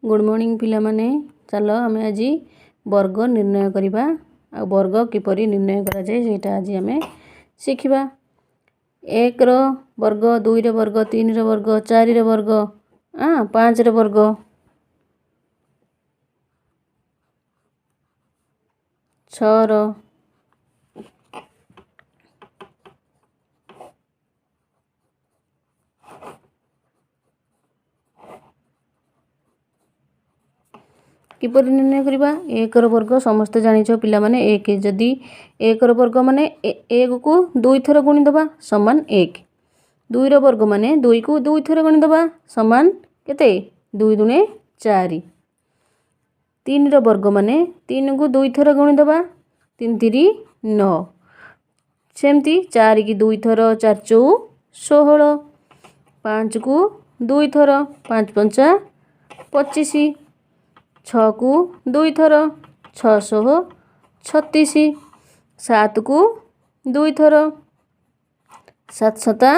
Good morning ପିଲାମାନେ। ଚାଲ ଆମେ ଆଜି ବର୍ଗ ନିର୍ଣ୍ଣୟ କରିବା। ଆଉ ବର୍ଗ କିପରି ନିର୍ଣ୍ଣୟ କରାଯାଏ ସେଇଟା ଆଜି ଆମେ ଶିଖିବା। 1ର ବର୍ଗ, 2ର ବର୍ଗ, 3ର ବର୍ଗ, 4ର ବର୍ଗ, 5ର ବର୍ଗ, 6ର, କିପରି ନିର୍ଣ୍ଣୟ କରିବା? 1ର ବର୍ଗ ସମସ୍ତେ ଜାଣିଛ ପିଲାମାନେ, 1। ଯଦି 1ର ବର୍ଗ ମାନେ 1କୁ 2 ଥର ଗୁଣିଦେବା ସମାନ 1। 2ର ବର୍ଗ ମାନେ 2କୁ 2 ଥର ଗୁଣିଦେବା ସମାନ କେତେ? 2 ଦୁଣେ 4। 3ର ବର୍ଗ ମାନେ 3କୁ 2 ଥର ଗୁଣିଦେବା, 3 ତିରି 9। ସେମିତି 4କି 2 ଥର, 4 ଚଉ 16। 5କୁ 2 ଥର, 5 ପଞ୍ଚା 25। 6କୁ 2 ଥର, 636। 7କୁ 2 ଥର, 7 ସତା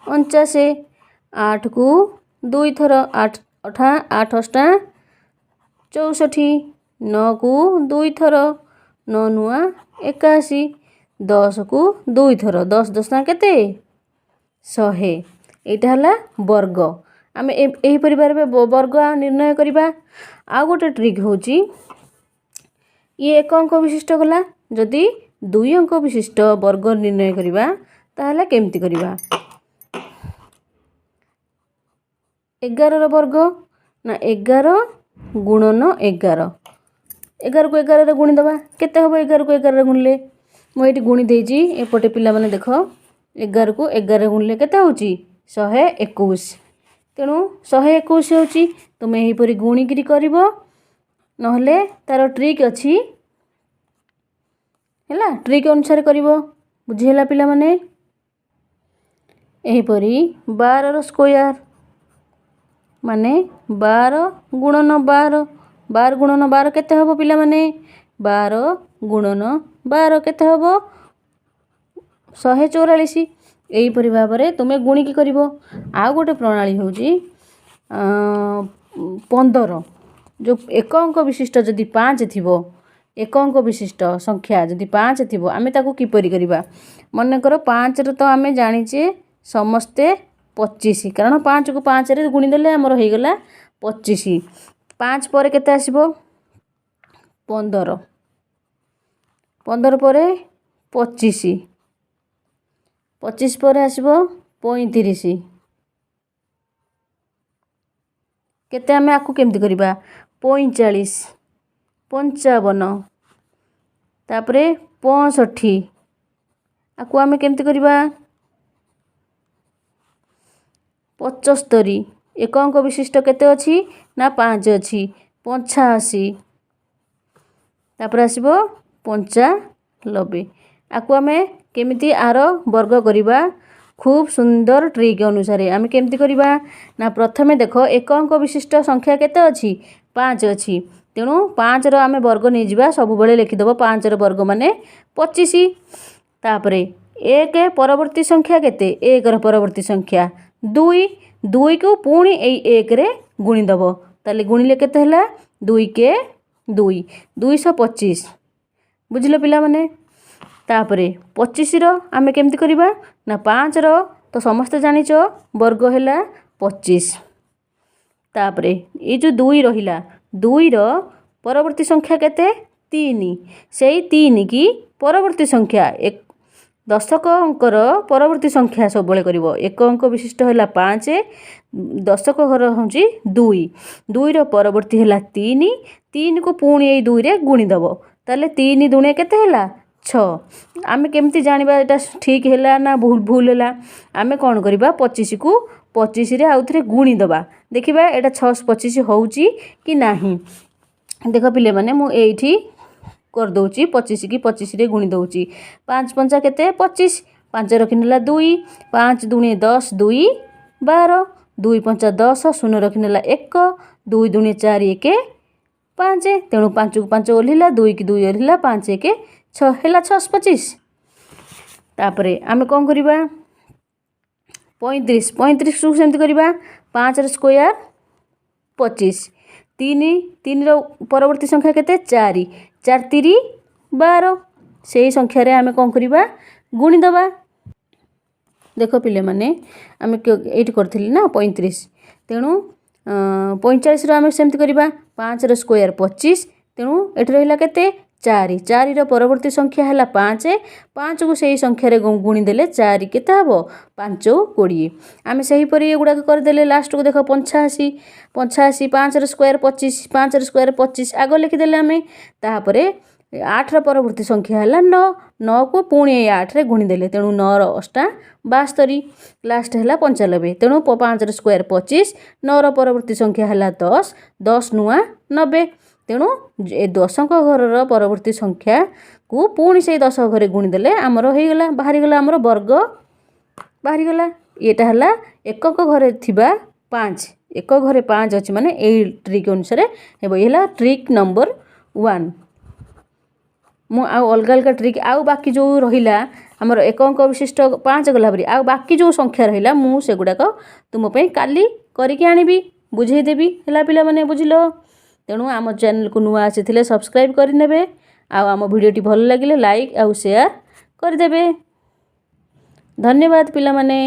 49। 8କୁ 2 ଥର, 8 ଅଠା 8 ଅଷ୍ଟା 64। 9କୁ 2 ଥର, 9 ନୂଆ 81। 10କୁ 2 ଥର, 10 ଦଶା କେତେ? 100। ଏଇଟା ହେଲା ବର୍ଗ। ଆମେ ଏହିପରି ଭାବେ ବର୍ଗ ନିର୍ଣ୍ଣୟ କରିବା। ଆଉ ଗୋଟେ ଟ୍ରିକ୍ ହେଉଛି, ଇଏ 1 ଅଙ୍କ ବିଶିଷ୍ଟ ଗଲା, ଯଦି 2 ଅଙ୍କ ବିଶିଷ୍ଟ ବର୍ଗ ନିର୍ଣ୍ଣୟ କରିବା ତାହେଲେ କେମିତି କରିବା? 11ର ବର୍ଗ ନା 11 ଗୁଣନ 11, 11କୁ 11ରେ ଗୁଣିଦେବା, କେତେ ହେବ? 11କୁ 11ରେ ଗୁଣିଲେ, ମୁଁ ଏଇଠି ଗୁଣି ଦେଇଛି ଏପଟେ ପିଲାମାନେ ଦେଖ, 11କୁ 11 ଗୁଣିଲେ କେତେ ହେଉଛି? 121। ତେଣୁ 121 ହେଉଛି। ତୁମେ ଏହିପରି ଗୁଣିକିରି କରିବ, ନହେଲେ ତା'ର ଟ୍ରିକ୍ ଅଛି, ହେଲା, ଟ୍ରିକ୍ ଅନୁସାରେ କରିବ। ବୁଝିହେଲା ପିଲାମାନେ? ଏହିପରି 12ର ସ୍କୋୟାର ମାନେ 12 ଗୁଣନ 12, 12 ଗୁଣନ 12 କେତେ ହେବ ପିଲାମାନେ? 12 ଗୁଣନ 12 କେତେ ହେବ? 144। ଏହିପରି ଭାବରେ ତୁମେ ଗୁଣିକି କରିବ। ଆଉ ଗୋଟେ ପ୍ରଣାଳୀ ହେଉଛି 15, ଯେଉଁ ଏକ ଅଙ୍କ ବିଶିଷ୍ଟ ଯଦି 5 ଥିବ, ଏକ ଅଙ୍କ ବିଶିଷ୍ଟ ସଂଖ୍ୟା ଯଦି 5 ଥିବ, ଆମେ ତାକୁ କିପରି କରିବା? ମନେକର 5ର ତ ଆମେ ଜାଣିଛେ ସମସ୍ତେ 25, କାରଣ 5କୁ 5ରେ ଗୁଣିଦେଲେ ଆମର ହେଇଗଲା 25। 5 ପରେ କେତେ ଆସିବ? 15। 15 ପରେ 25, 25 ପରେ ଆସିବ 35। କେତେ ଆମେ ଆକୁ କେମିତି କରିବା? 45, 55, ତାପରେ 65। ଆକୁ ଆମେ କେମିତି କରିବା? 75। ଏକ ଅଙ୍କ ବିଶିଷ୍ଟ କେତେ ଅଛି ନା 5 ଅଛି, 85। ତାପରେ ଆସିବ 95। ଆକୁ ଆମେ କେମିତି ଆର ବର୍ଗ କରିବା? ଖୁବ୍ ସୁନ୍ଦର ଟ୍ରିକ୍ ଅନୁସାରେ ଆମେ କେମିତି କରିବା ନା, ପ୍ରଥମେ ଦେଖ ଏକ ଅଙ୍କ ବିଶିଷ୍ଟ ସଂଖ୍ୟା କେତେ ଅଛି? 5 ଅଛି। ତେଣୁ 5ର ଆମେ ବର୍ଗ ନେଇଯିବା, ସବୁବେଳେ ଲେଖିଦେବ 5ର ବର୍ଗ ମାନେ 25। ତାପରେ 1 ପରବର୍ତ୍ତୀ ସଂଖ୍ୟା କେତେ? 1ର ପରବର୍ତ୍ତୀ ସଂଖ୍ୟା 2, 2କୁ ପୁଣି ଏଇ 1ରେ ଗୁଣିଦେବ, ତାହେଲେ ଗୁଣିଲେ କେତେ ହେଲା? 2 କେ 2, 225। ବୁଝିଲ ପିଲାମାନେ? ତାପରେ 25ର ଆମେ କେମିତି କରିବା ନା, 5ର ତ ସମସ୍ତେ ଜାଣିଛ ବର୍ଗ ହେଲା 25। ତାପରେ ଏଇ ଯେଉଁ 2 ରହିଲା, 2ର ପରବର୍ତ୍ତୀ ସଂଖ୍ୟା କେତେ? 3। ସେଇ 3 କି ପରବର୍ତ୍ତୀ ସଂଖ୍ୟା ଏକ ଦଶକ ଅଙ୍କର ପରବର୍ତ୍ତୀ ସଂଖ୍ୟା ସବୁବେଳେ କରିବ। ଏକ ଅଙ୍କ ବିଶିଷ୍ଟ ହେଲା 5, ଦଶକ ଘର ହେଉଛି 2, 2ର ପରବର୍ତ୍ତୀ ହେଲା 3, 3କୁ ପୁଣି ଏଇ 2ରେ ଗୁଣିଦେବ, ତାହେଲେ 3 ଦୁଣେ କେତେ ହେଲା? 6। ଆମେ କେମିତି ଜାଣିବା ଏଇଟା ଠିକ୍ ହେଲା ନା ଭୁଲ ହେଲା? ଆମେ କ'ଣ କରିବା, 25କୁ 25ରେ ଆଉ ଥରେ ଗୁଣିଦେବା, ଦେଖିବା ଏଇଟା 625 ହେଉଛି କି ନାହିଁ। ଦେଖ ପିଲାମାନେ, ମୁଁ ଏଇଠି କରିଦେଉଛି, 25 କି 25ରେ ଗୁଣି ଦେଉଛି। 5 ପଞ୍ଚା କେତେ? 25, 5 ରଖିନେଲା 2, 5 ଦୁଣେ 10, 2 12, 2 ପଞ୍ଚା 10, 0 ରଖିନେଲା 1, 2 ଦୁଣେ 4, 1 5। ତେଣୁ 5କୁ 5 ଓହ୍ଲିଲା, 2କି 2 ଓହ୍ଲିଲା, 5 1 6 ହେଲା 625। ତାପରେ ଆମେ କ'ଣ କରିବା? 35, 35କୁ ସେମିତି କରିବା, 5ର ସ୍କୋୟାର 25, 3, 3ର ପରବର୍ତ୍ତୀ ସଂଖ୍ୟା କେତେ? 4। 4 ତିରି 12। ସେଇ ସଂଖ୍ୟାରେ ଆମେ କ'ଣ କରିବା? ଗୁଣିଦେବା। ଦେଖ ପିଲାମାନେ, ଆମେ ଏଇଠି କରିଥିଲି ନା 35, ତେଣୁ 45ର ଆମେ ସେମିତି କରିବା। 5ର ସ୍କୋୟାର 25, ତେଣୁ ଏଠି ରହିଲା କେତେ? 4। 4ର ପରବର୍ତ୍ତୀ ସଂଖ୍ୟା ହେଲା 5। 5କୁ ସେଇ ସଂଖ୍ୟାରେ ଗୁଣିଦେଲେ 4 କେତେ ହେବ? 5 20। ଆମେ ସେହିପରି ଏଗୁଡ଼ାକ କରିଦେଲେ ଲାଷ୍ଟକୁ ଦେଖ 85। 85, 5ର ସ୍କୋୟାର 25, 5ର ସ୍କୋୟାର 25 ଆଗ ଲେଖିଦେଲେ ଆମେ। ତାପରେ 8ର ପରବର୍ତ୍ତୀ ସଂଖ୍ୟା ହେଲା 9। 9କୁ ପୁଣି ଏଇ 8ରେ ଗୁଣିଦେଲେ, ତେଣୁ 9ର ଅଷ୍ଟା 72। ଲାଷ୍ଟ ହେଲା 95, ତେଣୁ 5ର ସ୍କୋୟାର 25, 9ର ପରବର୍ତ୍ତୀ ସଂଖ୍ୟା ହେଲା 10, 10 ନୂଆ 90। ତେଣୁ ଏ ଦଶଙ୍କ ଘରର ପରବର୍ତ୍ତୀ ସଂଖ୍ୟାକୁ ପୁଣି ସେଇ ଦଶ ଘରେ ଗୁଣିଦେଲେ ଆମର ହେଇଗଲା, ବାହାରିଗଲା ଆମର ବର୍ଗ ବାହାରିଗଲା। ଏଇଟା ହେଲା ଏକକ ଘରେ ଥିବା 5। ଏକ ଘରେ 5 ଅଛି ମାନେ ଏଇ ଟ୍ରିକ୍ ଅନୁସାରେ ହେବ। ଇଏ ହେଲା ଟ୍ରିକ୍ ନମ୍ବର 1। ମୁଁ ଆଉ ଅଲଗା ଅଲଗା ଟ୍ରିକ୍ ଆଉ ବାକି ଯେଉଁ ରହିଲା ଆମର ଏକ ଅଙ୍କ ବିଶିଷ୍ଟ 5 ଗଲା ପରେ ଆଉ ବାକି ଯେଉଁ ସଂଖ୍ୟା ରହିଲା, ମୁଁ ସେଗୁଡ଼ାକ ତୁମ ପାଇଁ କାଲି କରିକି ଆଣିବି, ବୁଝେଇଦେବି। ହେଲା ପିଲାମାନେ, ବୁଝିଲ? ତେଣୁ ଆମ ଚ୍ୟାନେଲକୁ ନୂଆ ଆସିଥିଲେ ସବସ୍କ୍ରାଇବ୍ କରିନେବେ, ଆଉ ଆମ ଭିଡ଼ିଓଟି ଭଲ ଲାଗିଲେ ଲାଇକ୍ ଆଉ ସେୟାର କରିଦେବେ। ଧନ୍ୟବାଦ ପିଲାମାନେ।